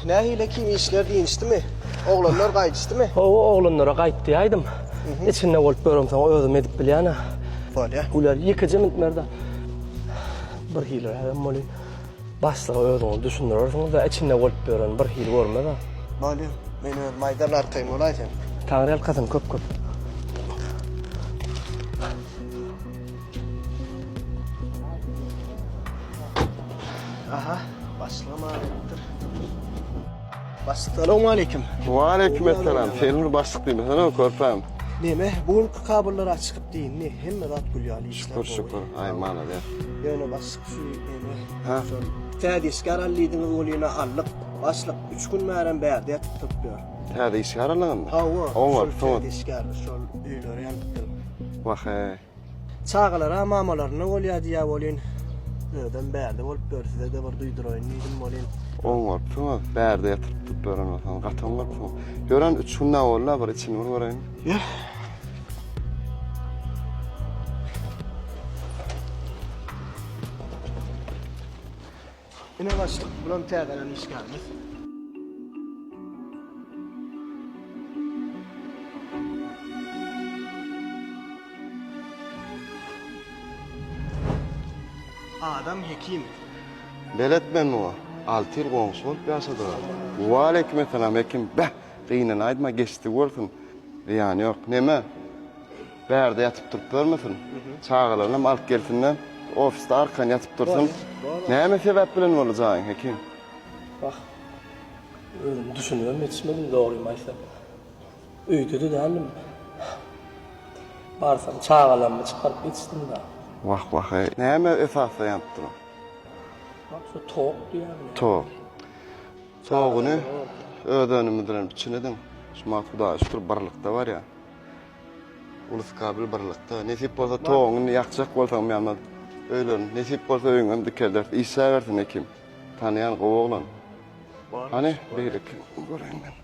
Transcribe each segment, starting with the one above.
Nähili kim işler dynçdymy? Oglanlar gaýdyşdymy? Hawa, oglanlara gaýt diýäýdim. Içinde bolup göremsoň özüm edip bilýän-ä. Bolýa. Güler, ýekeje minut Merdan. Bir hilirägem welin, başlyga özüňiz düşündirersiňiz-dä, içinde bolup ýören bir hili görmez-ä. Bolýa. Men özüm aýdaryn, arkaýyn bolaý sen. Taňryýalkasyn köp-köp. Aha, başlygam aýdypdyr. Başlyk salowmaleýkim. Waleýkim essalam. Sen bir başlyk diýmesene körpäm. Neme, bu günki kabullar çykyp diýindi. Hemme zat gül ýaly işler. Şükür şükür. Aý malades. Ýöne başlyk şu neme? Ha? Şol täze işgär al diýdiňiz ol ýene aldyk. Başlyk 3 gün bärem bärde ýatyp turup ýör. Täze işgär aldyňmy? Hawa. Oňa, Şol täze işgär şol öýleri ýanypdyr. Wah-eý. Çagalara mamalarynda bolýa diýýä welin, özem bärde bolup ýör, size-de bir duýduraýyn diýdim welin. Oňarypsyňyz, bärde ýatyryp tutup ýören bolsaňyz, gaty oňarypsyňyz. Ýören üç gün-ä boldy-a, bir içini bir göreýin. Ýör. Ine başlyk, bulam täzelen işgärimiz. Adam Hekim. Belet men muňa. Alty ýyl goňşy bolup ýaşadyga. Waleýkimessalam Hekim. Beh, gynanaýdma geçdigi bolsun. Zyýany ýok. Neme? Bärde ýatyp durup görmesin. Çagalarynam alyp gelsin-de, ofisde arkan ýatyp dursun. Näme sebäp bilen boldy jaýyň, Hekim? Wah, özüm düşünibem ýetişmedim, dogrymy aýtsam. Öýde-de däldim. Barsam, çagalarymy çykaryp ýetişdim-dä. Wah, wah-eý. Näme esasda ýanyp dur? Wah, şu tok diýýärmi? Tok. Toguny öz önümiz bilen üpjün ediň. Şu wagt Hudaýa şükür birlikde barýar. Ulus kabel birlikde. Nesip bolsa toguňy indi ýakjak bolsaň ýalmaz öýlerini. Nesip bolsa öýüňem dikelderis. Işläbersin Hekim. Tanaýan gowy oglan. Hany beýleki göreýin men.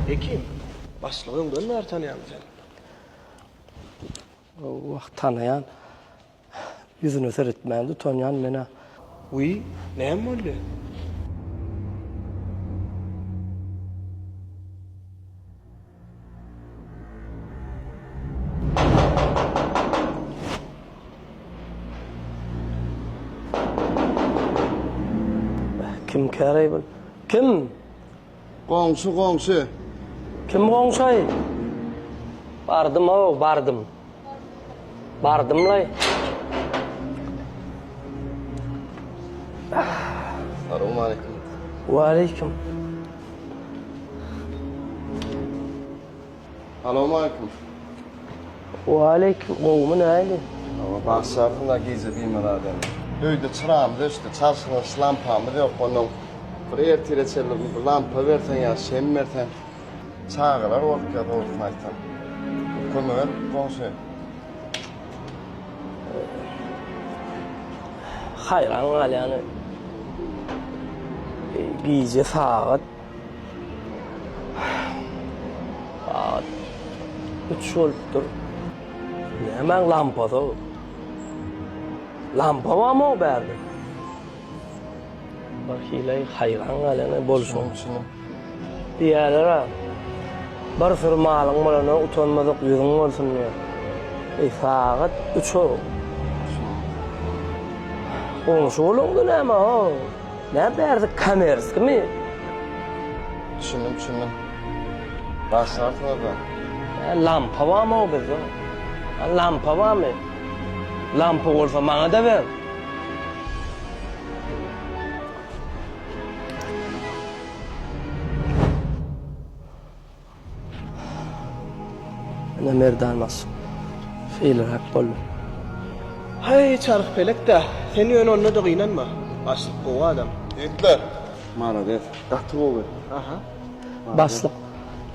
Hekim, başlygy öňden bäri tanýarmy sen? Wah, tanaýan. Ýüzüne seretmän-de utanýan men-ä. Wiý, näme boldy? Kimkäreý bul? Kim? Goňşy, goňşy. Kim goňşaý? Bardym-ow, bardym. Bardym-laý. Salowmaleýkim. Waleýkim. Salowmaleýkim. Waleýkim. Gowumy, nähili? Hawa, bagyşlarsyň-da gije bimaza edeni. Öýde çyramyz öçdi, çalşylan şlampamyz ýok, onnoň bir ertire çenli bir lampa berseň ýa şem berseň. Çagalar gorkýar dogrusyny aýtsam. Bir kömek et goňşy. Haýran galýan. Gije sagat sagat 3 bolupdyr. Nämäň lampasy? Lampa barmy o bärde? Bir hili haýran galýan bolşuň. Diýýärler-ä, bir süri malyň bolanda utanmadyk ýüzüň bolsun diýýär. Eý, sagat üç-ow. Goňşy bolaňda näme-ow? Nä bärde kommerskimi? Düşündim, düşündim. Başlarsyňyz-da. Ä, lampa barmy-ow bizde? A, lampa barmy? Lampa bolsa maňa-da ber. Ine Merdan bas. Şeýleräk boldy. Haý, çarh pelek-dä. Sen ýöne onda-da gynanma. Başlyk gowy adam. Ýigitler! Malades. Gaty gowy. Aha. Başlyk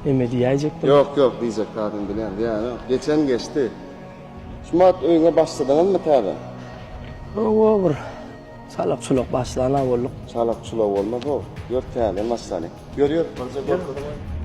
neme diýäýjekdim. Ýok, ýok diýjek zadyň bilýän. Ýa, ýok. Geçen geçdi. Şumat öýüňe başladyňyzmy täze? Hawa bir çalak çulak başlan-a bolduk. Çalak çulak bolmaz o. Ýör täzeden başlalyň. Ýör, ýör, birje görkezip.